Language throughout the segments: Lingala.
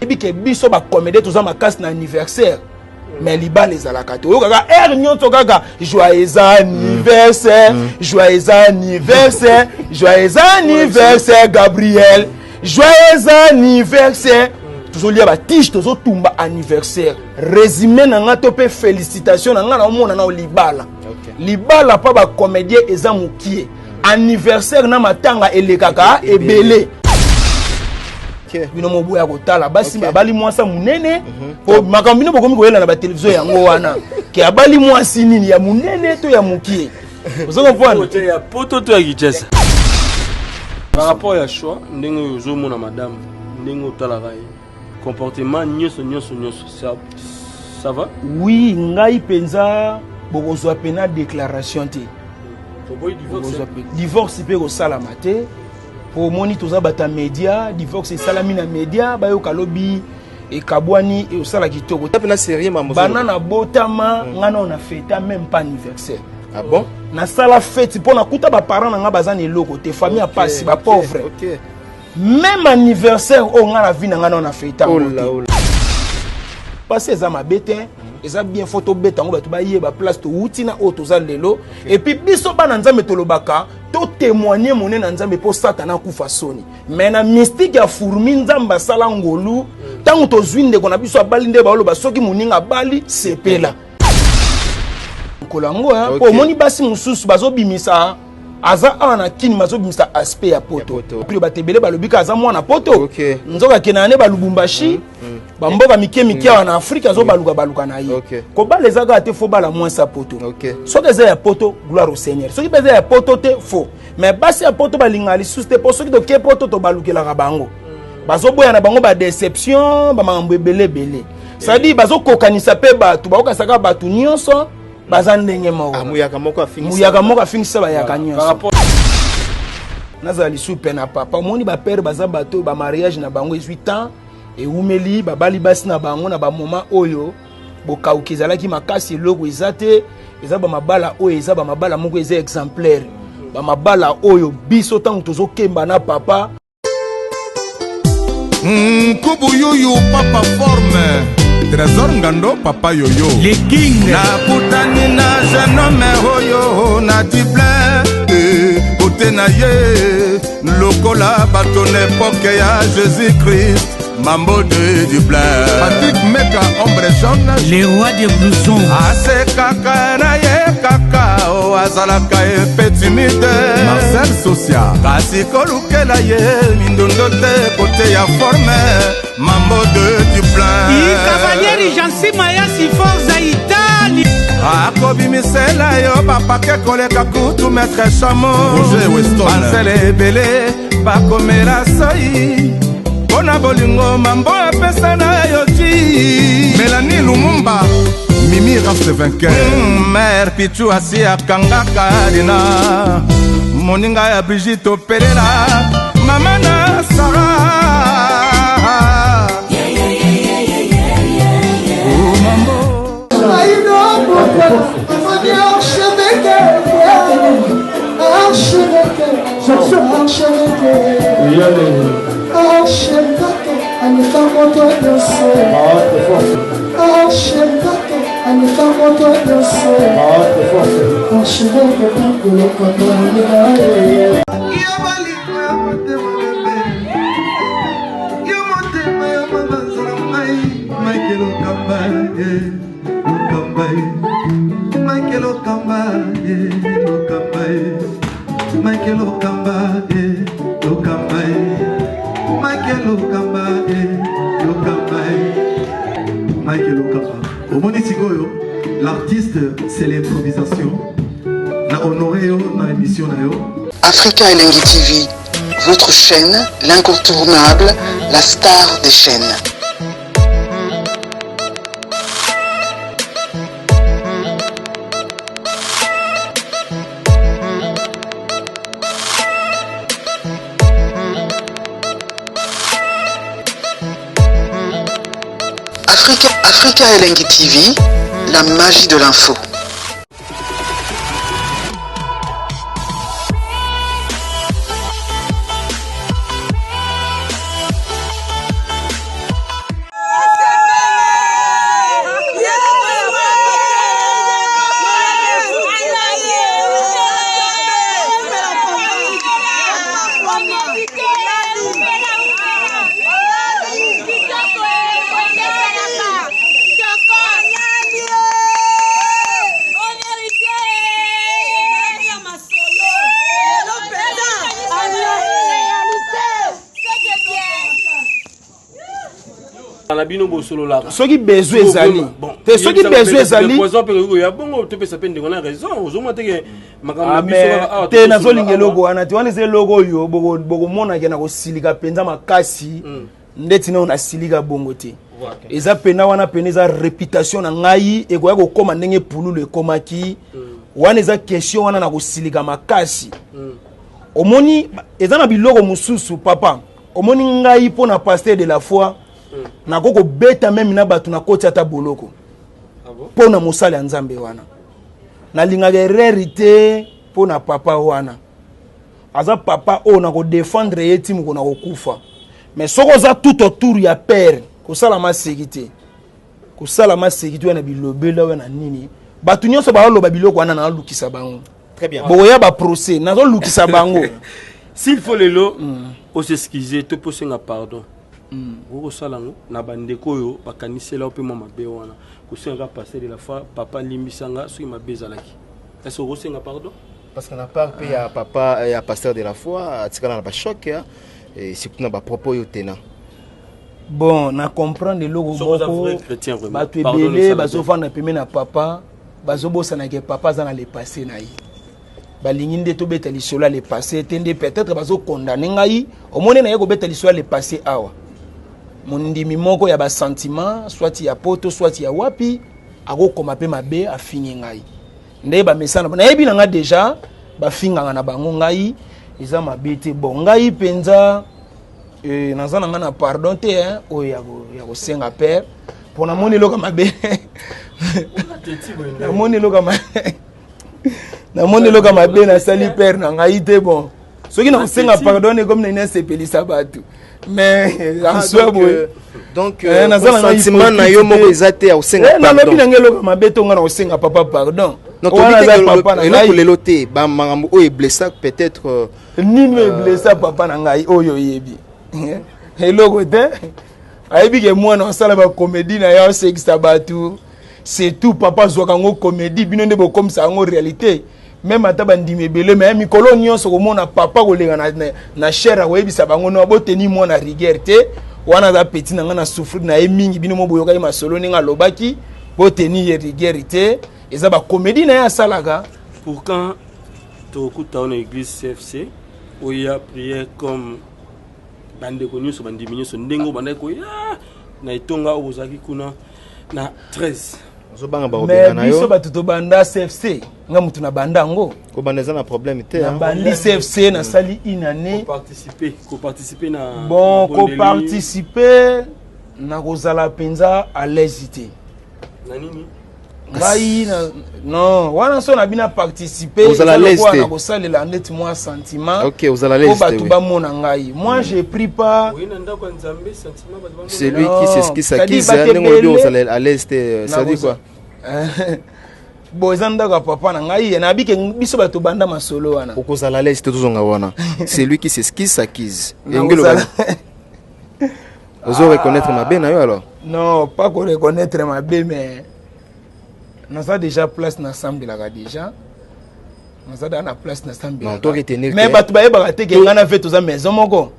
Yebi ke biso ba comédien toza makasi na anniversaire. Mais libala ezalaka te. Oyokaka heure nyonso kaka joyeux anniversaire, joyeux anniversaire, joyeux anniversaire Gabriel, joyeux anniversaire. Tozolia ba tige, tozotumba anniversaire. Résumé na nga to pe félicitation na nga na omona na libala. Libala pa ba comédien eza mokie. Anniversaire na matanga elekaka ebele. Bino moboya kotala basi babali mwasi ya monene po makambo bino bokomi koyela na batelevizio yango wana ke abali mwasi nini ya monene to ya mokie. Ozo comprendre? Ya poto to ya Kinshasa. Par rapport ya choix ndenge oyo ozomona madame ndenge otalaka ye comportement nyonso nyonso nyonso ça va? Oui, ngai mpenza bokozwa pena déclaration te. Bokozwa divorce mpe kosalama te. Po omoni toza bato ya media, divorce esalami na media, bayoka lobi ekabwani osala kitoko. Pena sérieux mambo. Bana na botama nga na na feta même pas anniversaire. Ah bon? Nasala fête mpo nakuta ba parents na nga baza na eloko te, famille ya pasi, ba pauvre. Même anniversaire oyo nga na vie na nga na feta yango te. Pasi eza mabe te, eza bien faut tobeta yango bato bayeba place towuti na oyo toza lelo. Et puis biso bana Nzambe tolobaka to témoigner monene na Nzambe po Satan akufa soni. Mais na mystique ya fourmi Nzambe asala ngolu, tango tozwi ndeko na biso abali nde baoloba soki moninga abali sepela. Mokolo yango, hein, po omoni basi mosusu bazobimisa aza awa na Kini, bazobimisa aspect ya poto. Puis bato ebele balobi ka aza mwana poto. Nzoka akendaka ne ba Lubumbashi, bamboka mike mike awa na Afrique azobaluka baluka na ye. Kobala eza kaka te fo bala mwasi ya poto. Soki eza ya poto, gloire au Seigneur. Soki mpe eza ya poto te, faux. Mais basi ya poto balingaka lisusu te, po soki toke poto tobalukelaka bango. Bazoboya na bango ba déception, ba makambo ebele ebele. C'est-à-dire bazokokanisa mpe bato, bakokasaka bato nyonso baza ndenge moko. Ah, muyaka moko afingisa. Muyaka moko afingisa bayaka nyonso. Nazala lisusu pe na papa. Omoni ba père baza bato ba mariage na bango ezwi temps ewumeli, babali basi na bango na ba moment oyo bokauki ezalaki makasi, eloko eza te, eza ba mabala oyo eza ba mabala moko eza exemplaire. Ba mabala oyo biso tango tozokemba na papa. Nkubu yuyu papa forme Trésor Ngando papa yoyo Le King. Nakutani na jeune homme oyo na Dublin, kote na ye lokola bato na époque ya Jésus-Christ. Mambo de Dublin. Patrick Meka ombre jaune. Le roi des blousons. Asekaka na ye kaka o azalaka ye timide. Marcel Socia. Kasi kolukela ye mindondo te kote ya forme. Mambo de Dublin. I Cavalieri Jansi Mayasi Forza Italie. Akobimisela yo bapake koleka kutu maître Chamo. Roger Weston. Bansele ebele bakomela soi. Mpona bolingo mambo apesa na yo ti. Mélanie Lumumba, Mimi Raste vainqueur. Mère Pichu asi akangaka Dina. Moninga ya Brigitte Opelela, mama na Sarah. Oh, mambo. L'artiste, c'est l'improvisation. Na honoré yo na émission na yo. Africa Elengi TV, votre chaîne, l'incontournable, la star des chaînes. Africa Elengi TV, la magie de l'info. Na bino bosololaka. Soki besoin ezali te, soki besoin ezali. Poison mpe ekoki koya bongo, topesa mpe ndeko na raison. Ozomona teke makambo na Ah, biso mais kaka awa te, tokosolola nazolinga awa. eloko wana te. Wana eza eloko oyo bokomonake na kosilika mpenza makasi. Ndeti nao nasilika bongo te. Eza pena wana pena eza réputation na ngai ekoya kokóma ndenge pululu ekomaki. Wana eza question wana na kosilika makasi. Omoni, eza na biloko mosusu, papa. Omoni ngai, mpo na pasteur de la foi, nako kobeta meme na bato, nakoti ata boloko. Ah bon? Mpo na mosali ya Nzambe wana, nalingaka erreur te. Mpo na papa wana, aza papa oyo nakodefendre ye ti moko nakokufa. Mais soki oza tout autour ya père, kosala maseki te, kosala maseki te. Wana bilobela oyo na nini, bato nyonso baoloba biloko wana, nalukisa bango. Très bien. Bokoya baprocès, nazolukisa bango. S'il faut lelo os'excuse to mpo osenga pardon, okosala yango na bandeko oyo bakanisela yo mpe mwa mabe wana, kosengaka pasteur de la foi: "Papa, limbisanga soki mabe ezalaki." Est ce okosenga pardon? Parce que na part mpe ya papa ya pasteur de la foi, atikala na bachoc, et surtout na bapropos oyo tena. Bon, na comprendre eloko Soki oza moko. vrai chrétien, vraiment, Bato pardon ebele esala. bazovanda pembe na papa, bazobosanaka papa aza na le passé na ye. Balingi nde tobeta lisolo ya le passé te, nde peut-être bazokondane ngai. Omoni, naye kobeta lisolo ya le passé awa, mondimi moko ya basentiment, soit ya poto, soit ya wapi, akokoma mpe mabe, afingi ngai. Nde bamesana, nayebi na nga déjà bafingaka na bango ngai, eza mabe te. Bon, ngai mpenza naza na ngai na pardon te, hein, oyo ya kosenga père, mpo namoni eloko mabe, namoni eloko mabe nasali père na ngai te. Bon, soki nakosenga pardon, ekomi nani asepelisa bato, mais en soi boye. Donc naza na ngai sentiment na yo moko eza te ya kosenga nalobi pardon? Na ngai eloko mabe to ngai na kosenga papa pardon. Non, Wana toyebi aza te papa na eloko ngai. lelo te, bamakambo oyo eblessa peut-être Nini eblessa papa na ngai oyo oyebi? Eloko te. Ayebi ke mwana asala bacomédie na ye, asekisa bato, c'est tout. Papa azwaka yango comédie, bino nde bokomisa yango réalité. Même ata bandimi ebele, mais mikolo nyonso komona papa koleka na chaire, akoyebisa bango: "No, boteni mwana rigueur te. Wana aza petit na ngai, na souffrir na ye mingi. Bino mo boyokaki masolo ndenge alobaki, boteni ye rigueur te." Eza bacomédie na ye asalaka. Pour quand tokokuta yo na église CFC, oya prière comme bandeko nyonso, bandimi nyonso, ndenge oyo bandaki koya na etonga oyo bozalaki kuna na 13? Ozobanga Mais bakobenga na biso yo. bato tobanda CFC, nga motu na banda yango. Kobanda eza na problème te, hein. Nabandi CFC, nasali une année. Koparticipe na Bon, mabondeli. Koparticipe, nakozala mpenza à l'aise te. Na nini? Ngai non, wana so na bino participe, Ozala à l'aise te. na kosalela ndeti mwa sentiment Ok, ozala à po l'aise te, bato oui. bamona ngai. Moi, je prie pas. Oye na ndako ya Nzambe, sentiment bato bamona. Celui Non, qui s'excuse c'est-à-dire s'accuse. bato Ndenge olobi ebele- ozala à l'aise te, ça dit quoi? Bon, eza ndako ya papa na ngai ye. Nayebi ke biso bato banda masolo wana. Okozala à l'aise te, tozonga wana. Celui qui s'excuse s'accuse, elingi ozo reconnaître mabe na yo alors? Non, pas koreconnaître mabe, mais naza déjà place nasambelaka déjà, naza daa na place Non, to retenir nasambelaka, mais bato bayebaka te ke ngai na ve toza maison moko.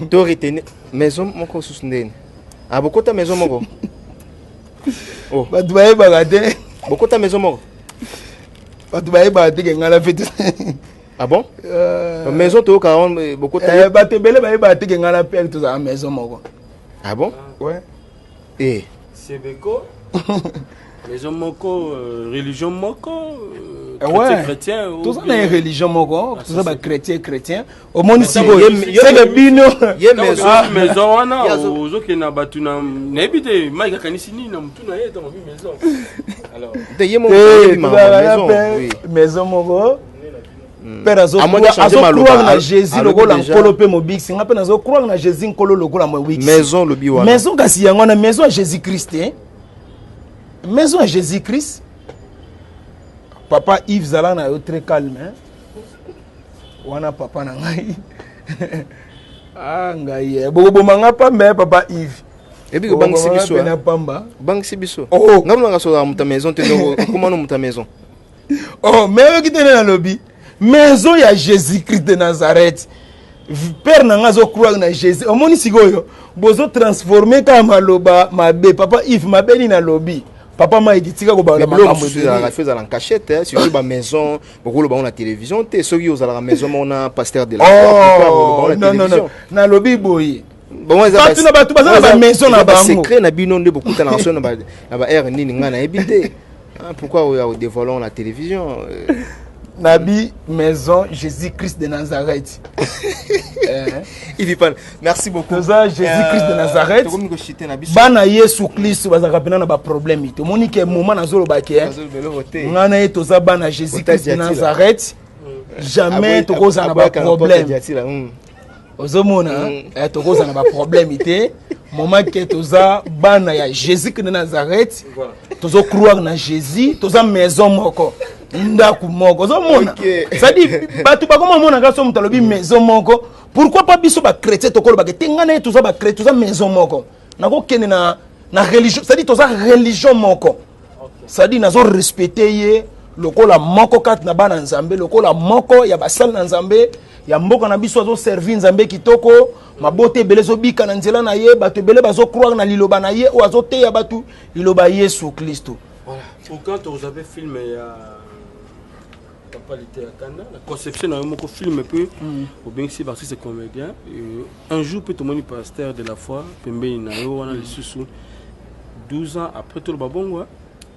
To retenir maison moko susu ndeni? Ah, bokota maison moko? Oh. Bato bayebaka te. Bokota maison moko? Bato bayebaka te ke ngai na ve toza Ah bon? Maison toyoka wana, bokota? Bato ebele bayebaka te ke ngai na pere tozala maison moko. Ah bon? Ouais. Eh. Sebeko, maison moko, religion moko, chrétien, Ouais. chrétien ou Toza na bien- religion moko. Ah, Toza ça, bachrétien, chrétien. Omoni Mais sikoyo seke bino ye Ntango maison ozwi maison wana, Ye ozokende na bato na nayebi te mike akanisi nini na motu na ye ntango obi maison alors. Te, ye moko Eh, ayebi makambo ya tozalaka maison, pe oui. maison moko. Père À moins de changer maloba, azocroire na Jésus alobi lokola déjà- Nkolo mpe mobikisi. Nga mpe nazocroire na Jésus Nkolo lokola mobikisi. Maison lobi wana. Maison kasi yango wana, maison ya Jésus Christ, eh? Maison ya Jésus Christ. Papa Yves, zala na yo très calme, hein? Wana papa na ngai. Ah, ngai eh. Bokoboma nga pamba, eh, papa Yves. Ebi kobangisi Bokoboma nga biso, pena ah. pamba. Obangisi biso. Oh. Ngai monanga solaka moto ya maison te, donc okoma no moto ya maison. Oh, mais oyoki te nde nalobi maison ya Jésus Christ de Nazareth. Père na nga azocroire na Jésus. Omoni sikoyo bozotransforme kaka maloba mabe. Papa Yves, mabe nini alobi? Papa Mike, tika kobalola makambo. Ezala en cachette, surtout bamaison, bokoloba ngo na télévision te. Soki ozalaka maison moko na pasteur de la oh, non, non, non. Nalobi boye, bato na bato baza na bamaison na bango. Secret na bino nde bokutanaka so na ba aire nini, ngai nayebi te. Pourquoi oya odévoiler na télévision? Nabi maison Jésus Christ de Nazareth. Yves Pan, merci beaucoup. Toza Jésus Christ de Nazareth, bana Yesu Kristo bazalaka mpena na baproblème te. Omoni ke moment nazoloba ke ngai na ye toza bana Jésus Christ de Nazareth, jamais tokozala na baproblème. Ozomona, tokozala na baproblème te. Moment ke toza bana ya Jésus Christ de Nazareth, tozocroire na Jésus, toza maison moko, ndako moko. Ozomona, c'est-à-dire bato bakoma omonaka so moto alobi maison moko, pourquoi pas biso bachrétien tokolobaka te ngai na ye toza bachrétien, toza maison moko. Nakokende na religion, c'est-à-dire toza religion moko, c'est-à-dire nazorespecte ye lokola moko kati na bana Nzambe, lokola moko ya basali na Nzambe ya mboka na biso. Azoservi Nzambe kitoko, mabota ebele ezobika na nzela na ye, bato ebele bazocroire na liloba na ye oyo azoteya bato, liloba Yesu Kristo. Voilà. Quand vous avez film ya papa Lite ya Kanda, la conception na yo moko, film mpe obengisi baartiste comédien, un jour mpe tomoni pasteur de la foi pembeni na yo wana lisusu 12 ans après. Toloba bongo,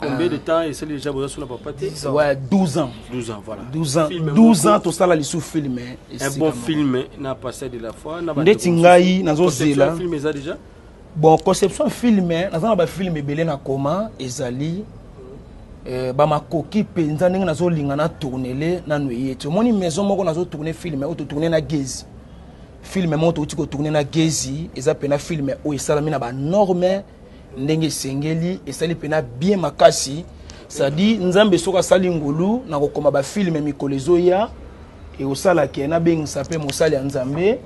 combien de temps esali déjà boza so na papa te? Ouais, 12 ans. 12 ans, voilà. 12 ans, 12 ans tosala lisusu film. Un bon film na pasteur de la foi. Na ndeti ngai nazozela. Film eza déjà? Bon, conception film, naza na bafilm ebele na koma, ezali bamakoki mpenza ndenge nazolinga na tournele nanu eye ti. Omoni, maison moko nazotourne film oyo totourne na Gezi, film moko touti kotourne na Gezi, eza mpena film oyo esalami na banorme ndenge esengeli, esali mpena bien makasi. C'est-à-dire Nzambe soki asali ngolu na kokoma bafilm mikolo ezoya, ekosala ke nabengisa mpe mosali ya Nzambe,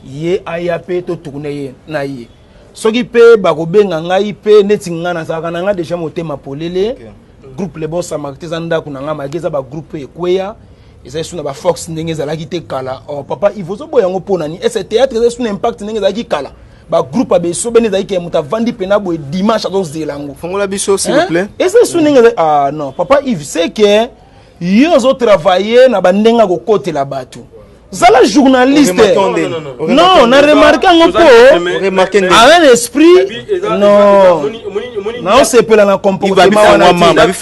ye aya mpe totourne ye na ye. Soki mpe bakobenga ngai mpe, neti ngai nazalaka na ngai déjà motema polele. Groupe Le Bon Samaritain eza ndako na ngai, malgré eza bagroupe ekweya, eza esu na baforce ndenge ezalaki te kala. Or papa Yves, ozoboya yango mpo nani? Ese théâtre eza esu na impact ndenge ezalaki kala? Bagroupe ya beso bene ezalaki ke moto avandi mpena boye dimanche azozela yango. Fongola biso, s'il vous plaît. Eza esu ndenge ezali? Ah non, papa Yves, c'est que yo ozotravaille na bandenge ya kokotela bato. Zala journaliste. Non, na remarque yango mpo un esprit, non, naosepela na comportement wana te.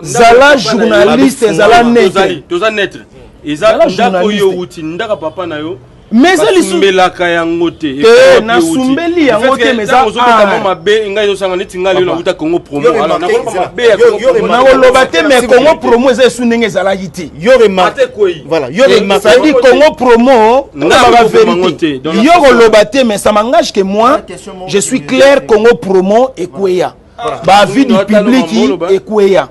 Zala journaliste, zala nete. Toza neutre. Eza ndako oyo outi, ndaka papa na yo. Mais eza lisumbelaka yango te. Te, nasumbeli yango te, mais eza ozobeta mabe. Ngai ezosanga neti ngai lelo nauta Congo Promo, alors nakoloba mabe ya Nakoloba te, mais Congo Promo eza esu ndenge ezalaki te. Yo remarque, voilà, yo remarque. Ça dit Congo Promo, tolobaka vérité. Yo koloba te, mais ça m'engage que moi je suis clair. Congo Promo ekweya, baavis du public ekweya.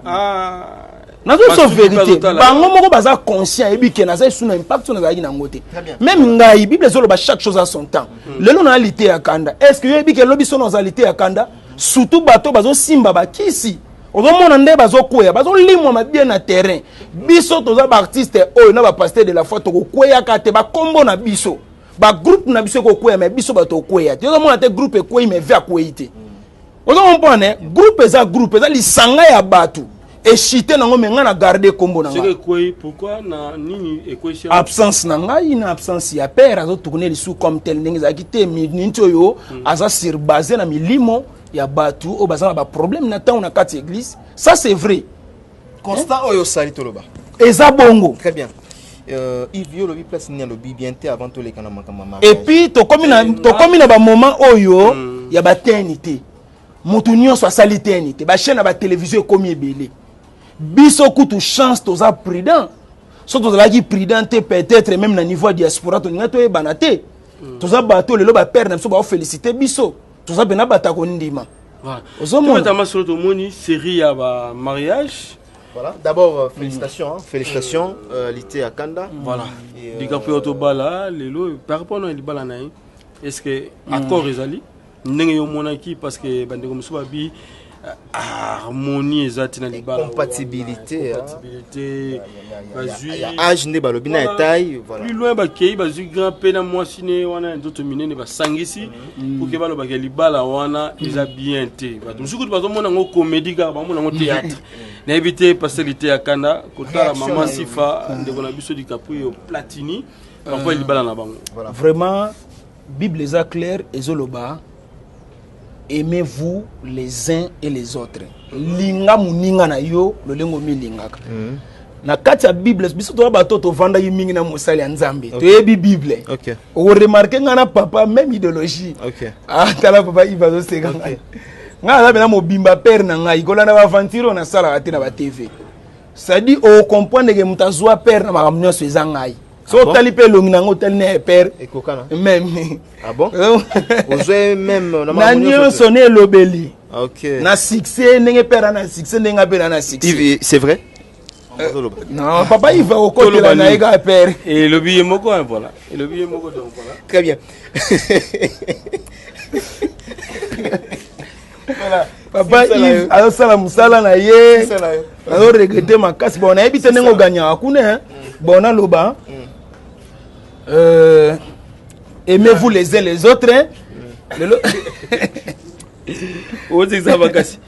Nazoso vérité, bango moko baza conscient, yebi ke naza esu na impact oyo nazalaki nango te. Même ngai, Bible ezoloba chaque chose a son temps. Lelo na Lite ya Kanda, est ce que yoyebi ke lobi sono ozala Lite ya Kanda? Surtout bato bazosimba bakisi, ozomona nde bazokweya, bazolimwa mabie na terrain. Biso toza baartiste oyo na bapasteur de la foi, tokokweyaka te. Bakombo na biso, bagroupe na biso ekokweya, mais biso bato okweya te. Ozomona te, groupe ekwei, mais ve akwei te. Ozo comprendre? Groupe eza groupe, eza lisanga ya bato echite nango, me ngai na garde kombo na ngai. Absence na ngai, na absence ya père, azotourne lisusu comme tel ndenge ezalaki te. Miniti oyo aza sur base na milimo ya bato oyo baza na baproblème na ntango na kati ya église, ça c'est vrai. Constat oyo osali, toloba. Eza bongo. Très bien. Yves, yo olobi place nini alobi bien te avant toleka na makambo ya Et puis tokomi na bamoment oyo ya bateni te. Motu nyonso asali teni te. Bachaîne ya batelevizio ekomi ebele. Biso kutu chance, toza prudent. So tozalaki prudent te, peut-être même na niveau ya diaspora toninga toyebana te. Toza bato lelo bapère na biso baofélicité biso, toza mpena bato ya kondima. Ozomona masolo, tomoni série ya bamariage. Voilà. D'abord, félicitations, hein. Félicitations, Lité Akanda. Voilà. DiCaprio tobala lelo par rapport na libala na ye, est ce que accord ezali ndenge yo omonaki? Parce que bandeko mosusu babi Harmonie eza te na libala. Compatibilité. Compatibilité. Bazwi âge nde balobi na ya taille, voilà. Plus loin bakei, bazwi grand mpe na mwasi ne wana ya nzoto minene, basangisi pour que balobaka libala wana eza bien te. Bato mosusu kutu bazomona yango comédie kaka, bamona yango théâtre. Nayebi te, pasteur Liteya Kanda, kotala mama Sifa, ndeko na biso Dicaprio Platini, parfois libala na bango. Vraiment, Bible eza claire, ezoloba: "Aimez-vous les uns et les autres." Linga moninga na yo lolengo milingaka. Na kati ya Bible, biso toya bato tovandaki mingi na mosali ya Nzambe, toyebi Bible. Okoremarquer, ngai na papa, même idéologie. Ah, tala papa Ive azoseka ngai. Ngai aza mpena mobimba père na ngai. Kolanda baaventure oyo nasalaka te na batv, c'est-à-dire okocomprendre ke moto azwa père na makambo nyonso eza ngai. So otali mpe elongi nango, otali na ye père. Ekokana. Même. Ah bon, ozwe même? Na nyonso ne elobeli. Na succès, ndenge père na succès, ndenge mpe na succès. C'est vrai? Non, papa Yves okotela na ye kaka père. Elobi ye moko, voilà, elobi ye moko, donc voilà. Très bien. Voilà. Papa Yves azosala mosala na ye, azoregretter makasi. Bon, nayebi te ndenge oganyaka kuna. Bon, naloba aimez-vous les uns les autres lelo. Ozekisa makasi.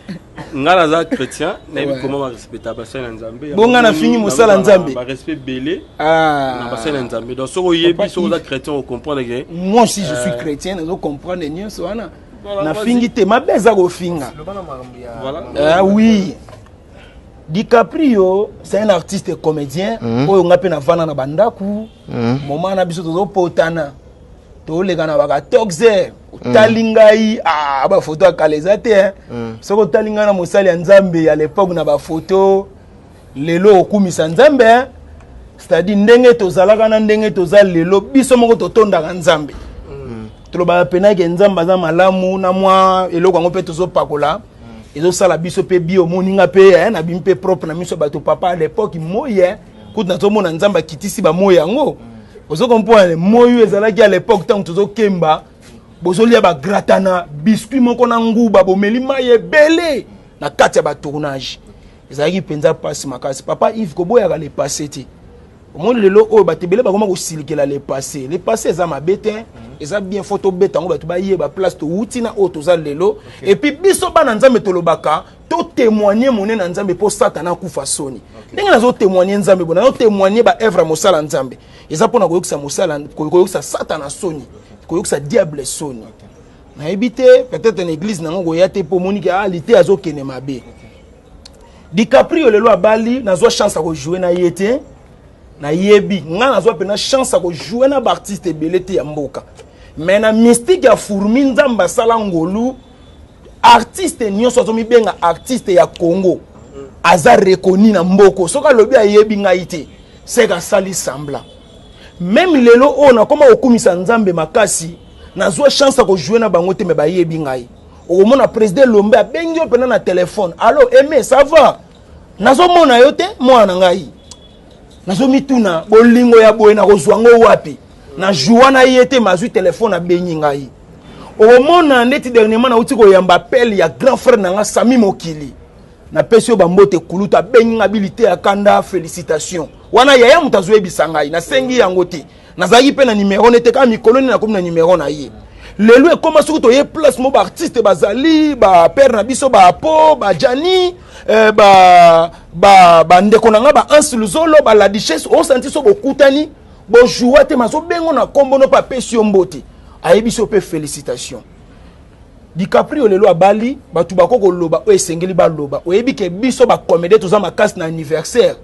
Nga naza chrétien, nayebi comment barespecta basali na Nzambe. Bonga nafingi mosala Nzambe? Barespect ebele na basali na Nzambe. Donc soki oyebi, soki oza chrétien, ocomprendre ke Moi aussi, je suis chrétien, nazo comprendre nyonso wana. Nafingi te, mabe eza kofinga. Ah oui, DiCaprio, c'est un artiste comédien oyo nga mpe navanda na bandako. Moment na biso tozopotana, toleka na baka 14 otali ngai, ah, bafoto ya kala eza te. Soki otali ngai na mosali ya Nzambe ya l'époque na bafoto lelo, okumisa Nzambe. C'est-à-dire ndenge tozalaka na ndenge toza lelo, biso moko totondaka Nzambe. Tolobaka penake Nzambe aza malamu na mwa eloko yango mpe tozopakola, ezosala biso mpe bi omoninga mpe nabimi mpe propre na miso ya bato. Papa, à l'époque moi kutu nazomona Nzambe akitisi bamoi yango. Ozo comprendre, moi oyo ezalaki à l'époque, ntango tozokemba, bozolia bagratana biscuit moko na nguba, bomeli mai ebele na kati ya batournage, ezalaki mpenza mpasi makasi. Papa Yves, koboyaka le passé te. Omoni lelo oyo bato ebele bakoma kosilikela le passé. Le passé eza mabe te, eza bien. Faut tobeta yango, bato bayeba place towuti na oyo toza lelo. Et puis biso bana Nzambe tolobaka totémoigne monene na Nzambe mpo Satana akufa soni. Ndenge nazotémoigne Nzambe bo, nazotémoigne baœuvre ya mosala Nzambe, eza mpona koyokisa mosala, koyokisa Satana soni, koyokisa diable soni. Nayebi te, peut-être na église nango koya te mpo omoniki ali te, azokende mabe. DiCaprio lelo abali, nazwa chance ya kojouer na ye te. Nayebi ngai nazwa mpena chance ya kojouer na baartiste ebele te ya mboka, mais na mystique ya fourmi, Nzambe asala ngolu, artiste nyonso azomibenga artiste ya Congo aza reconnu na mboko. Soki alobi ayebi ngai te, seke asali semblant. Même lelo oyo nakóma kokumisa Nzambe makasi, nazwa chance ya kojouer na bango te, mais bayebi ngai. Okomona président Lombe abengi yo mpena na telefone: "Allo Aime, ça va? Nazomona yo te, mwana na ngai." Nazomituna, bolingo ya boye nakozwa ngo wapi? Na joua na ye te, mazwi telefone, abengi ngai. Okomona ndeti dernièrement nauti koyamba appel ya grand frère na nga Sami Mokili, napesi yo bambote kulutu. Abengi nga bili te ya kanda, félicitation wana yaya. Moto azoyebisa ngai, nasengi yango te, nazalaki mpe na numero ne te. Kaka mikolo nini nakomi na numero na ye. Lelo ekóma soki toye place mo, baartiste bazali, bapère na biso, baapo bajani, bandeko na nga baanse Luzolo, baladichesse, osanti so bokutani, bojua te, mazobengo na nkombo no mpe apesi yo mbote, ayebisi yo mpe félicitation. DiCaprio lelo abali, bato bako koloba oyo esengeli baloba. Oyebi ke biso bacomédie toza makasi na anniversaire,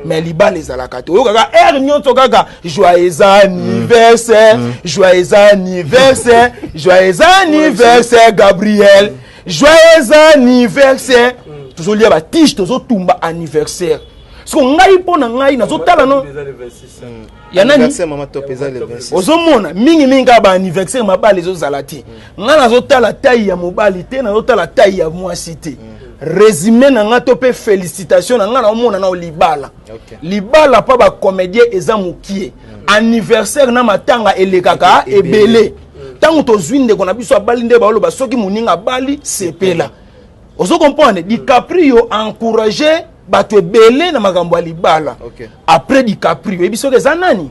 mais libala ezalaka te. Oyokaka aire nyonso kaka "joyeux anniversaire, joyeux anniversaire, joyeux anniversaire Gabriel, joyeux anniversaire". Tozolia batige, tozotumba anniversaire. Siko ngai, mpo na ngai, nazotala no ya nani? Ozomona mingimingi kaka baanniversaire, mabala ezozala te. Ngai nazotala taille ya mobali te, nazotala taille ya mwasi te. Résumé na nga to mpe félicitation na nga, naomona nao libala. Libala mpa bacomédien eza mokie, anniversaire na matanga elekaka ebele. Ntango tozwi ndeko na biso abali, nde baoloba soki moninga abali, sepela. Ozo comprendre? DiCaprio encourager bato ebele na makambo ya libala. Après DiCaprio, oyebi soki eza nani?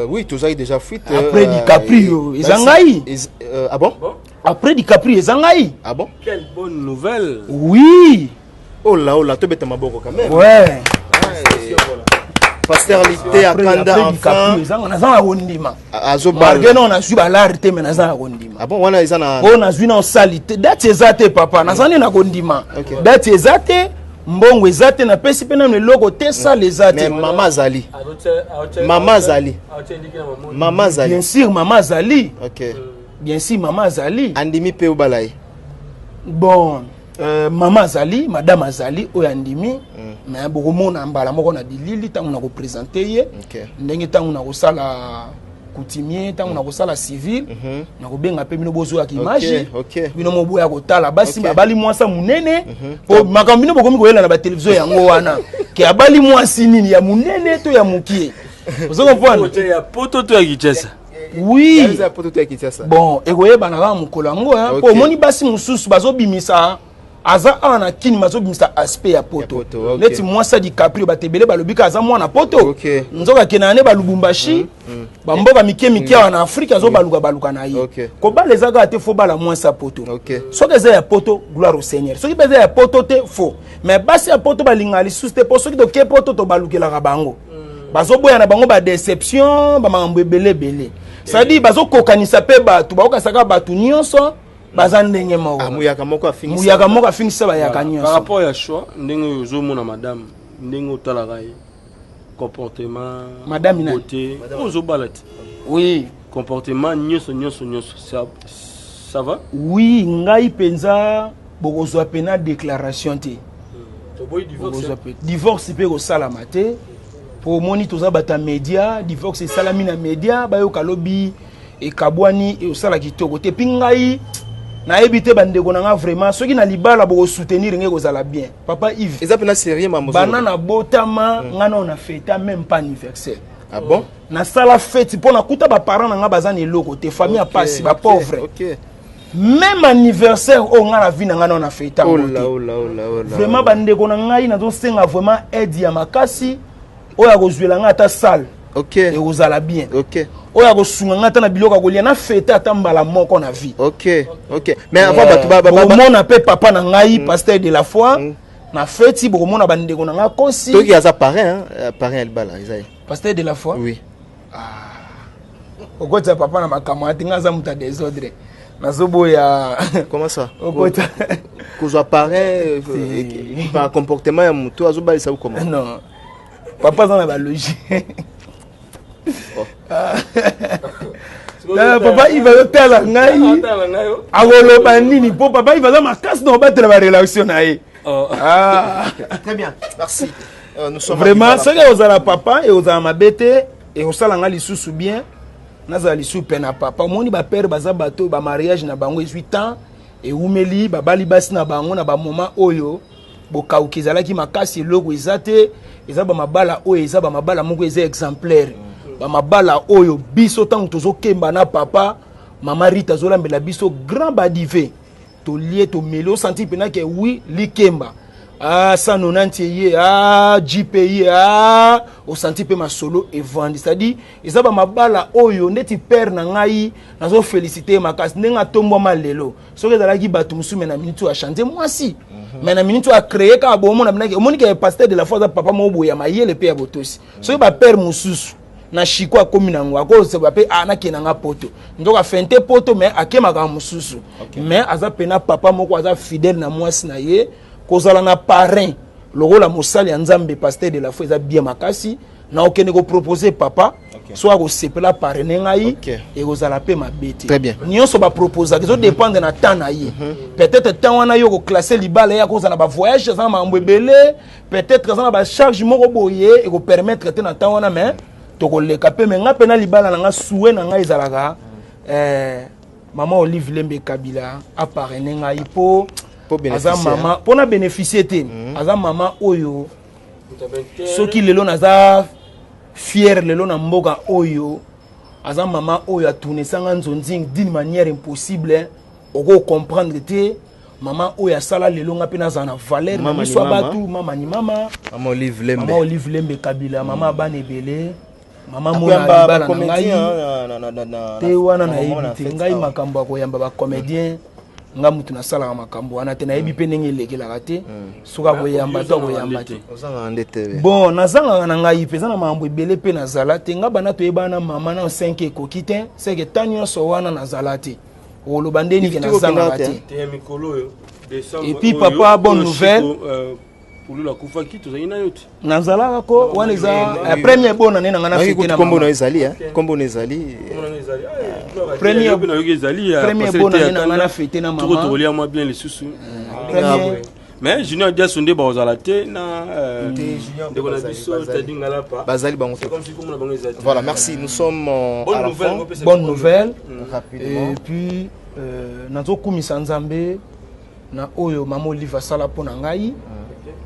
Oui, tozali déjà fuite. Après DiCaprio, eza ngai. Ah bon? Après DiCaprio, eza ngai. Ah bon? Quelle bonne nouvelle. Oui. Oh là, oh là, tobeta maboko quand même. Ouais. Pasteur Lité Akanda enfin. Naza na kondima. Azobala. Malgré non nazwi balari te mais naza na kondima. Ah bon, wana eza na Oh nazwi na osali te. Date eza te papa, naza nde na kondima. Date eza te, mbongo eza te, napesi mpe nano eloko te, sale eza te. Mais mama azali. Mama azali. Mama azali. Bien sûr mama azali. OK. Bien sûr mama azali. Andimi pe obala ye. Bon, mama azali, madame azali oyo andimi, mais bokomona mbala moko na bilili ntango na kopresente ye, ndenge ntango na kosala coutumier, ntango na kosala civil, na kobenga mpe bino bozwaka image, bino moboya kotala basi babali mwasi monene, po makambo bino bokomi koyela na batelevizio yango wana ke abali mwasi nini ya monene to ya mokie. Ozo comprendre? Ya poto to ya Kinshasa? Oui. Bon, ekoyebana kaka mokolo yango, po omoni basi mosusu bazobimisa aza awa na kini, bazobimisa aspect ya poto. Neti mwasi ya DiCaprio, bato ebele balobi ka aza mwana poto, nzoka akendaka ne balubumbashi, bamboka mike mike awa na Afrike, azobaluka baluka na ye. Kobala eza kaka te fo bala mwasi ya poto. Soki eza ya poto, gloire au Seigneur. Soki mpe eza ya poto te, fo mais basi ya poto balingaka lisusu te, mpo soki toke poto tobalukelaka bango, bazoboya na bango badeception, bamakambo ebele ebele. C'est-à-dire bazokokanisa mpe bato, bakokasaka bato nyonso baza ndenge moko. Ah, muyaka moko afingisa. Muyaka moko afingisa bayaka nyonso. Par rapport ya choix, ndenge oyo ozomona madame, ndenge otalaka ye, comportement, madame nani? Beauté, ozobala te? Oui. Comportement nyonso nyonso nyonso, ça va? Oui, ngai mpenza bokozwa pena déclaration te. Divorce mpe kosalama te, po omoni toza bato ya média, divorce esalami na média, bayoka lobi ekabwani, osala kitoko te. Epi ngai nayebi te, bandeko na nga, vraiment soki na libala bokosoutenir ngai kozala bien. Papa Yves, eza mpena sérieux mambo. Bana nabotama, ngai nao na feta même pas anniversaire. Ah bon? Nasala feti mpo nakuta baparent na ngai baza na eloko te, famille ya pasi, bapauvre. Même anniversaire oyo ngai na vie na ngai nao na feta yango te. Vraiment bandeko na ngai, nazosenga vraiment aide ya makasi. Oyo akozwela ngai ata salle, ekozala bien. Oyo akosunga ngai ata na biloko ya kolia, na fete ata mbala moko na vie. Ok, mais avant bato bokomona mpe papa na ngai, pasteur de la foi, na feti bokomona bandeko na ngai kosi. Toki aza parrain, hein, parrain ya libala eza ye. Pasteur de la foi? Oui. Okotisa papa na makambo ate, ngai aza moto ya désordre, nazoboya. Comment ça? Okota kozwa parrain par comportement ya moto azobalisa ou comment? Non, papa aza na balogie. Papa Ive azotala ngai, akoloba nini? Mpo papa Ive aza makasi na kobatela barelation na ye. Très bien, merci. Nous sommes vraiment, soki ekozala papa, ekozala mabe te, ekosala nga lisusu bien, nazala lisusu mpe na papa. Omoni, bapere baza bato oyo bamariage na bango ezwi temps, ewumeli, babali basi na bango na bamoma oyo bokauki ezalaki makasi, eloko eza te. Eza bamabala oyo eza bamabala moko eza exemplaire, bamabala oyo biso ntango tozokemba na papa, mama Rita azolambela biso grand badive, tolie, tomeli, osanti mpena ke wi likemba, ah, 190 eye, ah, jp ye, ah, osanti mpe masolo evandi. C'est-à-dire eza bamabala oyo ndeti père na ngai, nazofélicité ye makasi ndenge atombwama lelo. Soki ezalaki bato mosusu, me na minute oyo achange mwasi, mais na minute oyo acréé kaka bomona binaki. Omoni ke pasteur de la foi aza papa moko boye ya mayele mpe ya botosi. Soki bapere mosusu na shiko akomi nango, akozeba mpe ah, nakende nga poto, nzoka fente poto, mais akemaka mosusu. Mais aza pena papa moko aza fidèle na mwasi na ye. Kozala na parrain lokola mosali ya Nzambe pasteur de la foi eza bien makasi. Na okende kopropose papa, so akosepela parraine ngai, ekozala mpe mabe te. Nyonso baproposaka ezodépendre na temps na ye. Peut-être temps wana yo koklasse libala, ye akozala na bavoyage, aza na makambo ebele, peut-être aza na bacharge moko boye, ekopermettre te na temps wana. Mais tokoleka mpe. Me nga mpe na libala na nga, souhait na ngai ezalaka mama Olive Lembe Kabila aparraine ngai, mpo aza mama mpo na bénéficie te. Aza mama oyo soki lelo naza fier lelo na mboka oyo, aza mama oyo atournesanga nzonzing d'une manière impossible, okocomprendre te. Mama oyo asala lelo nga mpe nazala na valeur na Mama miso ya ni mama. bato. Mama ni mama. Mama Olive Lembe. Mama Olive Lembe Kabila, mama bana ebele, mama mona Akoyamba libala na bacomédien, ngai. hein, Te wana na moment nayebi na te. fête Ngai awa. makambo ya koyamba bacomédien, nga mutu nasalaka makambo wana te. Nayebi mpe ndenge elekelaka te, soki akoyamba to akoyamba te. Ozangaka nde te. Bon, nazangaka na ngai mpe eza na makambo ebele mpe nazala te. Nga banda toyebana na mama na 5 ekoki te, seke ta nyonso wana nazala te. Oloba nde nini ke nazangaka te? Te ya mikolo oyo, décembre Et puis, oyo, papa, bonne oyo nouvelle. Chico, Pululu akufaki, tozalaki na yo te. Nazalaka ko wana eza premier bonne année na ngai na Nayoki fete kutu na kombo na mama. yo ezali, hein. Kombo na ezali. Premier- Nayoki ezali ya premier pasteur bonne te ya année na ngai Kanda. na fete na mama. Toko tokolia mwa bien lisusu. Premier- Mais Junior Diaso nde bazala te na Junior ndeko na bazali, biso bazali. Tadi Ngalapa. Bazali bango te. C'est comme si komona bango ezali te. Voilà, merci. Nous sommes Bonne à la nouvelle, fin. ngopesa Bonne nouvelle. Rapidement. Et puis nazokumisa Nzambe na oyo mama Olive asala mpo na ngai.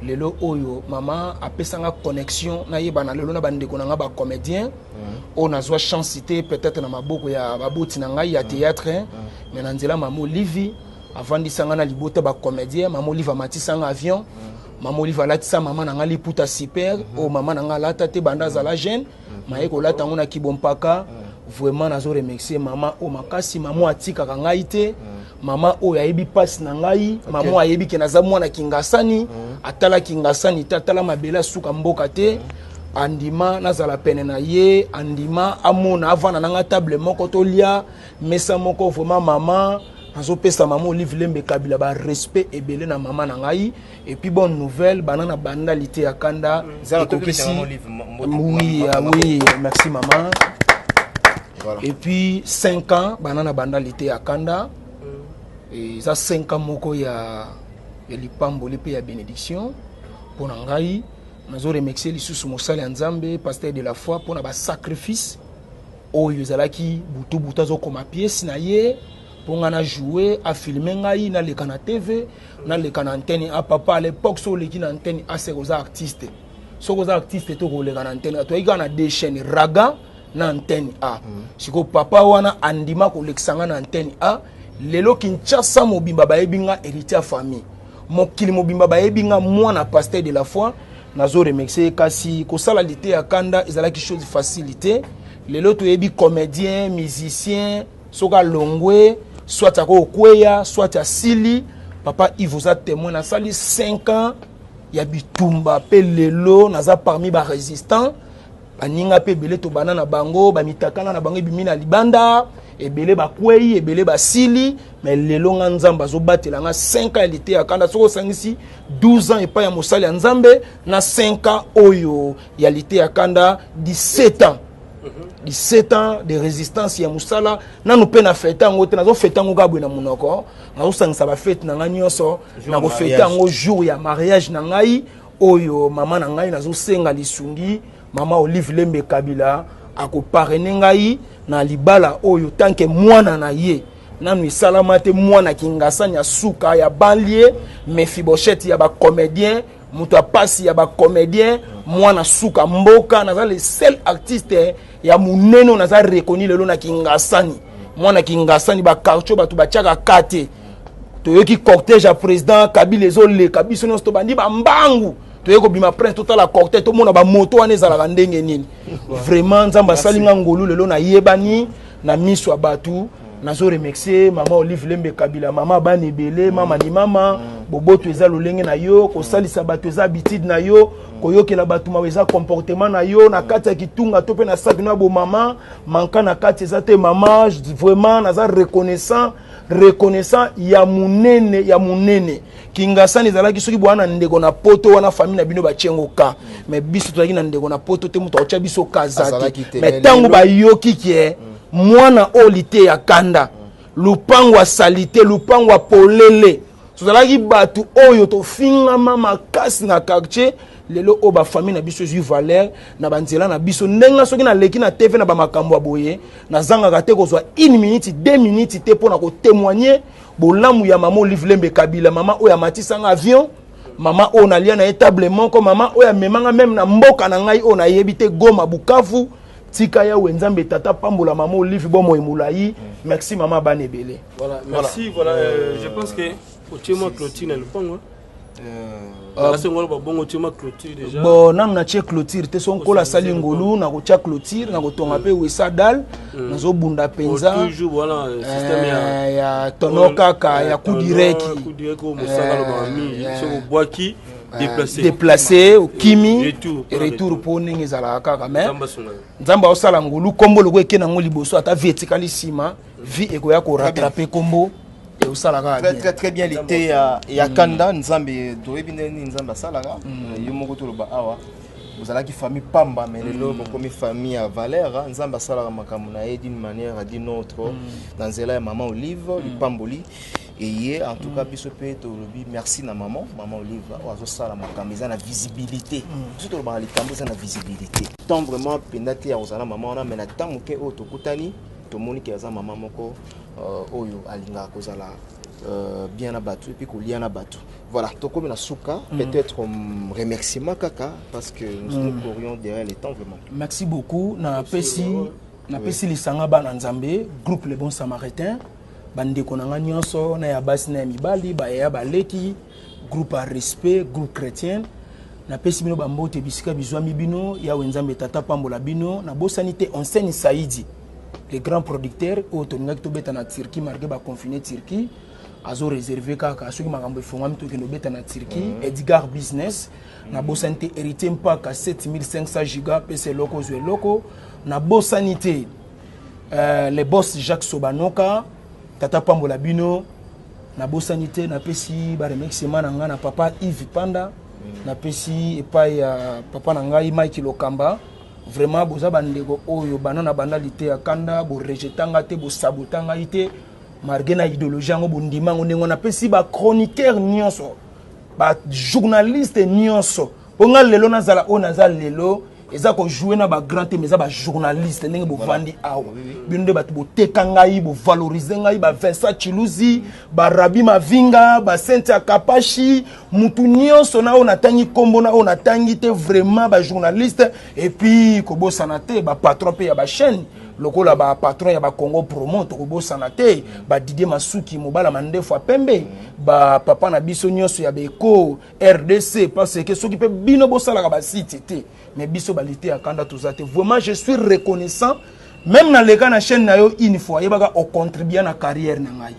Lelo oyo mama apesanga connexion, nayebana lelo na bandeko na ngai bacomédien oyo nazwa chance te peut-être na maboko ya baboti na ngai ya théâtre, mais na nzela mama Olive avandisanga na libota bacomédien. Mama Olive amatisanga avion, mama Olive alatisa mama na ngai liputa super oyo mama na ngai alata te banda azala jeune, maye kolata yango na kibompaka. Vraiment nazo remercier mama oyo makasi, mama oyo atikaka ngai te, mama oyo ayebi mpasi na ngai, mama oyo ayebi ke naza mwana Kingasani, atala Kingasani te, atala mabele asuka mboka te, andima nazala pene na ye, andima amona avanda na nga table moko, tolia mesa moko. Vraiment mama, nazopesa mama Olive Lembe Kabila barespect ebele na mama na ngai. Et puis bonne nouvelle, bana na banda lite ya kanda Zala, ekokisi. topesa mama Olive mbote. Oui, ah oui, merci mama. Voilà. Et puis 5 ans bana na banda lite ya kanda, eza 5 ans moko ya lipamboli mpe ya bénédiction mpo na ngai. Nazoremercier lisusu mosali ya Nzambe, pasteur de la foi, mpo na basacrifice oyo ezalaki butu butu, azokoma pièce na ye mpo ngai na joue, afilme ngai, naleka na TV, naleka na antenne a. Papa, à l'époque so oleki na antenne a, seke oza artiste. Soki oza artiste te, okoleka na antenne A. Toyaki kaka na deux chaînes, Raga na antenne A. Sikoyo papa wana andima kolekisa nga na antenne A. Lelo Kinshasa mobimba bayebi nga héritier ya famille, mokili mobimba bayebi nga mwana pasteur de la foi. Nazo remercier. Kasi kosala lite ya kanda ezalaki chose facile te. Lelo toyebi comédien, musicien, soki alongwe, soit akokweya, soit asili. Papa Yves, oza témoin, nasali 5 ans ya bitumba mpe lelo naza parmi barésistant. Baninga mpe ebele tobanda na bango, bamitakana na bango ebimi na libanda, ebele bakwei, ebele basili. Mais lelo nga Nzambe azobatela nga. 5 ans ya lite ya kanda, soki osangisi 12 ans epai ya mosali ya Nzambe na 5 ans oyo ya lite ya kanda, 17 ans, 17 ans de résistance ya mosala. Nanu mpe na fete yango te, nazofete yango kaka boye na monoko. Nazosangisa bafete na ngai nyonso, nakofete yango jour ya mariage na ngai oyo mama na ngai nazosenga lisungi, mama Olive Lembe Kabila, akoparrainer ngai na libala oyo tant que mwana na ye. Nanu esalama te, mwana Kingasani ya suka ya banlieue, Mefiboshete ya bacomédien, moto ya pasi ya bacomédien, mwana suka mboka. Naza le seul artiste ya monene oyo naza reconnu lelo na Kingasani, mwana Kingasani, baquartier bato batiaka ka te. Toyoki cortège ya président Kabila ezoleka, biso nyonso tobandi bambangu, toye kobima prince, totala cortège, tomona bamoto wana ezalaka ndenge nini. Vraiment Nzambe asali nga ngolu, lelo nayebani na miso ya bato. Nazo remercier mama Olive Lembe Kabila, mama bana ebele, mama ni mama. Boboto eza lolenge na yo, kosalisa bato eza habitude na yo, koyokela bato mawa eza comportement na yo. Na kati ya kitunga to mpe na saki no ya bomama, manka na kati eza te. Mama, vraiment naza reconnaissant, reconnaissant ya monene, ya monene. Kingasani ezalaki soki bwana ndeko na poto wana, famille na bino batiengo ka, mais biso tozalaki na ndeko na poto te, moto akotia biso kaza Azalaki te. te. Mais Mais ntango lelo- bayoki ke mwana oyo lite ya kanda, lupango asali te, lupango ya polele, tozalaki bato oyo tofingama makasi na quartier. Lelo oyo bafamille na biso ezwi valeur na banzela na biso. Ndenge soki naleki na TV na bamakambo ya boye, nazangaka te kozwa une minute, 2 minutes te mpo na kotémoigner bolamu ya mama Olive Lembe Kabila, mama oyo amatisanga avion, mama oyo nalia na ye table moko, mama oyo amemanga même na mboka na ngai oyo nayebi te, Goma, Bukavu. Tika Yawe Nzambe Tata pambola mama Olive bomoi molayi. Merci mama bana ebele. Voilà, merci. Voilà, je pense que otie mwa clôture na lopango. Bon, nanu natie clôture te, so nkolo asali ngolu nakotia clôture, nakotonga mpe wesa dal, nazobunda mpenza ya tono kaka ya coup direct déplacé, okimi retour mpo ndenge ezalaka kaka. Mais Nzambe aosala ngolu, nkombo loko eke nango liboso, ata vie etikali nsima, vie ekoya korattraper nkombo eosala kaka. Très très très bien. Lite ya kanda Nzambe, toyebi ndenge nini Nzambe asalaka. Yo moko toloba awa ozalaki famille pamba, mais lelo bokomi famille ya valeur. Nzambe asalaka makambo na ye d'une manière, d'une autre, na nzela ya mama Olive lipamboli eye. En tout cas, biso mpe tolobi merci na mama Olive oyo azosala makambo eza na visibilité. Biso tolobaka likambo eza na visibilité. Temps vraiment mpenza te ya kozala mama wana, mais na temps moke oyo tokutani, tomoni ke aza mama moko oyo alingaka kozala bien na bato et puis kolia na bato. Voilà, tokomi na suka. Peut-être remerciement kaka, parce que nous, nous courions derrière le temps vraiment. Merci beaucoup. Napesi lisanga bana Nzambe, groupe Le Bon Samaritain, bandeko na nga nyonso, na ya basi na ya mibali, bayaya, baleki, groupe ya respect, groupe chrétien, napesi bino bambote bisika bizwami bino. Yawe Nzambe Tata pambola bino. Nabosani te Enseigne Saidi, le grand producteur oyo tolingaki tobeta na Turquie, malgré baconfiné Turquie, azo réserve kaka. Soki makambo efongwami, tokende obeta na Turquie. Edgar Business. Nabosani te Héritier Mpaka, 7500 giga, pesa eloko, ozwa eloko. Nabosani te le boss Jacques Sobanoka, tata pambola bino. Nabosani te, napesi baremerciement na ngai na papa Yves Panda, napesi epai ya papa na ngai Mike Lokamba. Vraiment, boza bandeko oyo banda na banda lite ya kanda, borejeter nga te, bosaboter ngai te, malgré na idéologie yango, bondima yango ndenge wana. Napesi bachroniqueur nyonso, bajournaliste nyonso, mpo nga lelo nazala oyo naza lelo, eza kojouer na bagrand te, mais eza bajournaliste ndenge bovandi awa. Bino nde bato boteka ngai, bovaloriser ngai, bavincent Chiluzi, barabi Mavinga, basentia Kapashi, mutu nyonso na oyo natangi nkombo, na oyo natangi te, vraiment bajournaliste. Et puis kobosana te bapatron mpe ya bachaîne, lokola bapatron ya bacongo promo, tokobosana te badidie Masuki, mobala mandefu ya pembe, bapapa na biso nyonso ya baeko RDC, parce que soki mpe bino bosalaka basite te, mais biso balite ya kanda toza te. Vraiment, je suis reconnaissant. Même naleka na chaîne na yo une fois, yebaka ocontribua na carrière na ngai.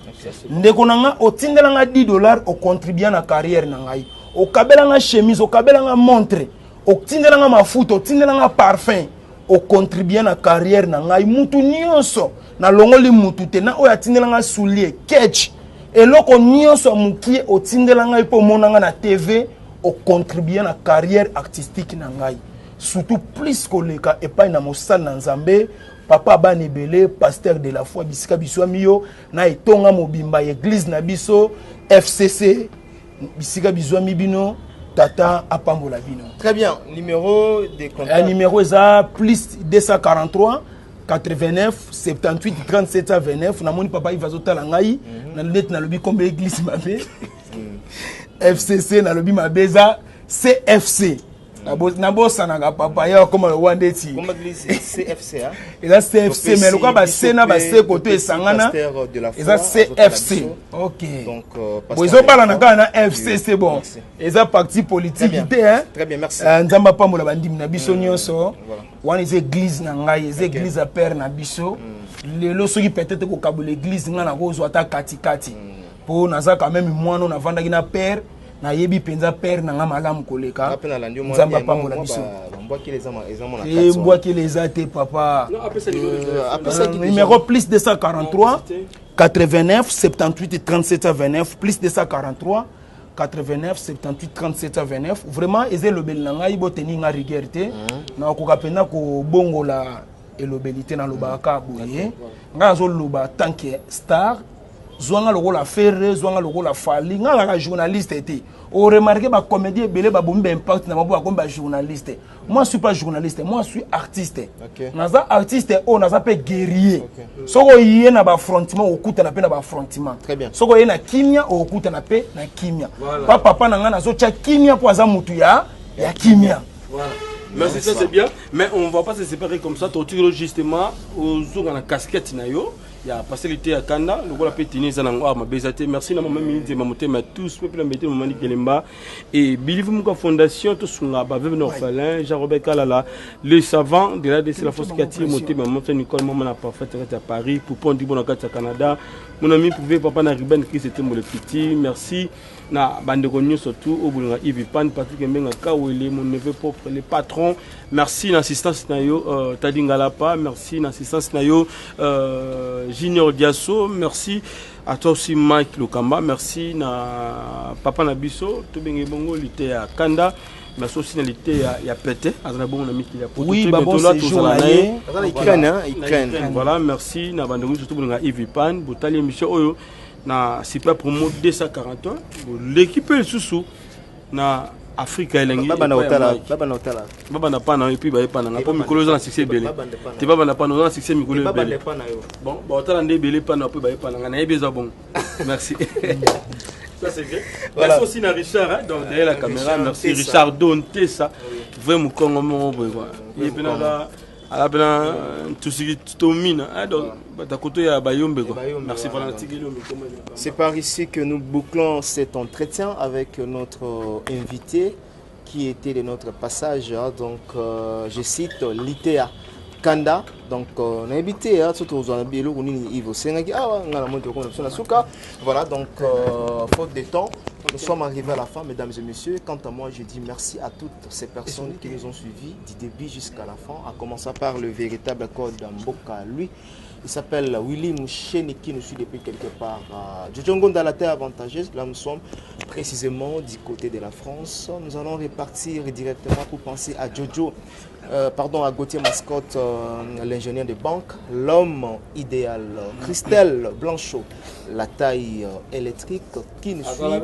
Ndeko na nga, otindela nga 10 $, ocontribua na carrière na ngai. Okabela nga chemise, okabela nga montre, otindela nga mafuta, otindela nga parfum, ocontribua na carrière na ngai. Mutu nyonso, nalongoli mutu te, na oyo atindela nga soulier, ketch, eloko nyonso ya mokie otindela ngai mpo omona nga na TV, ocontribue na carrière artistique na ngai. Surtout plus koleka epai na mosali na Nzambe, papa bana ebele, pasteur de la foi, bisika biswami yo na etonga mobimba ya église na biso FCC, bisika bizwami bino, tata apambola bino. Très bien. Numéro de contact. Numéro eza plus 243 89 78 37 29. Namoni papa Ive azotala ngai na neti nalobi kombo église mabe, FCC nalobi mabe, eza CFC. Nabosanaka papa ye akoma lokwa ndeti Kombo église CFC, hein? Eza CFC, mais lokwa base na base koto esangana, eza CFC. Ok. Donc, bo ezobalana kaka na FCC. Bon, eza parti politique te, hein? Très bien, merci. Nzambe apambola bandimi na biso nyonso. Wana eza église na ngai, eza église ya père na biso. Lelo soki peut-être kokabola église, ngai nakozwa ata katikati, mpo naza quand même mwana oyo navandaki na père, nayebi mpenza père na ngai malamu koleka. Nga mpe nalandi yo mwa Nzambe bien, apambola mwa biso. Bambwakeli eza mwa na kati wana. Mbwakeli eza te, papa. Non, apesa numéro de téléphone. Apesaki déjà. Numéro plus 243 89 78 37 29, plus 243 89 78 37 29. Vraiment, eza elobeli na ngai, boteni nga rigueur te, nakokoka mpenza kobongola elobeli te. Nalobaka kaka boye, ngai nazoloba tant que star. Zwanga lokola Ferre, zwanga lokola Fally, ngai alaka journaliste te. Oremarquer bacomédie ebele babomi baimpact na bango, bakomi bajournaliste. Moi, je suis pas journaliste, moi je suis artiste. Naza artiste oyo naza mpe guerrier. Soki oye na baaffrontement, okutana mpe na baaffrontement. Très bien. Soki oye na kimia, okutana mpe na kimia. Voilà. Pa papa na ngai nazotya kimia mpo aza mutu ya kimia. Voilà. Merci, ça c'est bien. Mais on va pas se séparer comme ça. Tortue justement, ozonga na casquette na yo. Ya passer l'été ya kanda, lokola pe tini eza nango awa mabe eza te. Merci na mama Minzi, ma motema ya tous, pe na mete mama Nikelemba et Bilivu Muka Fondation tosunga ba veuve na orphelin, Jean-Robert Kalala, le savant de la DC la force qui attire motema mama Nicole mama na parfaite kati ya Paris, Poupon Dibo na kati ya Canada. Mon ami privé papa na Ruben Chris Etembo le petit. Merci na bandeko nyonso tout oyo bolinga Yves Pan, Patrick Mbenga Kawele, mon neveu propre, le patron. Merci na assistance na yo Tadi Ngalapa, merci na assistance na yo Junior Diasso, merci à toi aussi Mike Lokamba, merci na papa na biso tobenge bongo lite ya Kanda. Merci aussi na lite ya Pete, azala bongo na mikili ya poto. Oui, Très ba bon bientôt là, séjour tozala na na ye. ye. Aza na Ukraine, hein, Ukraine. Na Ukraine. Voilà, merci na bandeko surtout bolinga Yves Pan, botali émission oyo na Super Promo 241, l'équipe lisusu na Afrika elengi. Baba na Epai ya otala, Mike. baba na otala. Baba na pana et puis ba epa na nga. Po mikolo eza na succès ebele. Baba na pana. Te baba na pana, oza na succès mikolo Baba ebele. na pana yo. Bon, ba otala nde ebele pana pe ba epa na nga. Nayebi eza bon. Merci. Ça c'est bien. Voilà. Merci aussi na Richard, hein, donc derrière la caméra, Richard merci Tessa. Richard Don Tessa. Vrai mukongo moko boye quoi. Il est pena là ala pena tout ce qui tomine, hein, donc ba koto ya Bayombe quoi. Bayombe, Merci ouais, voilà, donc. Tigelo Mikoma. C'est par ici que nous bouclons cet entretien avec notre invité qui était de notre passage, hein, donc je cite Litea Kanda. Donc on a invité, hein, surtout aux amis, eloko nini Yves Osengaki. Ah, ouais, nga na moni tokona biso na suka. Voilà, donc faute de temps, nous sommes arrivés à la fin, mesdames et messieurs. Quant à moi, je dis merci à toutes ces personnes qui nous ont suivis du début jusqu'à la fin, à commencer par le véritable code Mboka, lui. Il s'appelle Willy Moucheni qui nous suit depuis quelque part. Jojo Ngonda, la terre avantageuse. Là, nous sommes précisément du côté de la France. Nous allons repartir directement pour penser à Jojo, pardon, à Gauthier Mascotte, l'ingénieur de banque, l'homme idéal, Christelle Blanchot, la taille électrique qui nous suit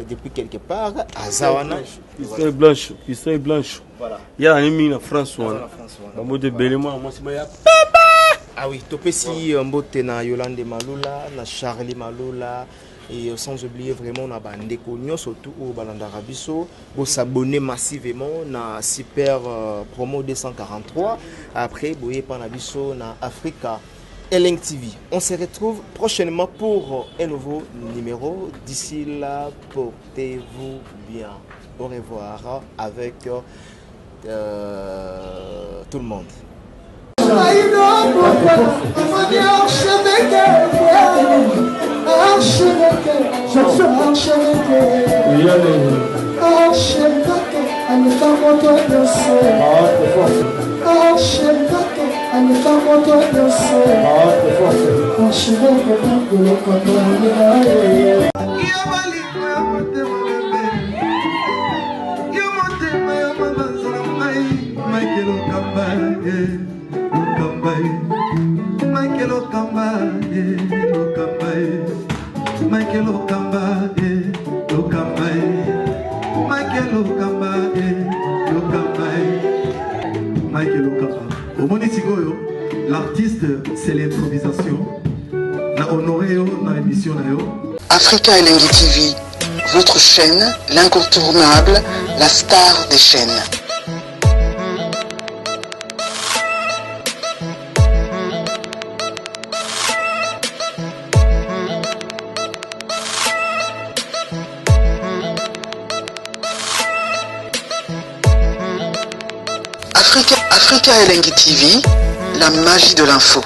depuis quelque part. Azawana. Christelle Blanchot, Christelle Blanchot. Voilà. Il y a un ami en France, Azawana, voilà. France, voilà. Bambo de Bélémois, moi, c'est moi, Ah oui, topesi mbote na Yolande Malula, na Charlie Malula, et sans oublier vraiment na bandeko nyonso tout oyo balandaka biso, bo s'abonner massivement na Super Promo 243, après boye pa na biso na Africa Elengi TV. On se retrouve prochainement pour un nouveau numéro. D'ici là, portez-vous bien. Au revoir avec tout le monde. L'artiste, c'est l'improvisation. Na honoré yo, na émission na yo. Africa Elengi TV, votre chaîne, l'incontournable, la star des chaînes. Africa Elengi TV, la magie de l'info.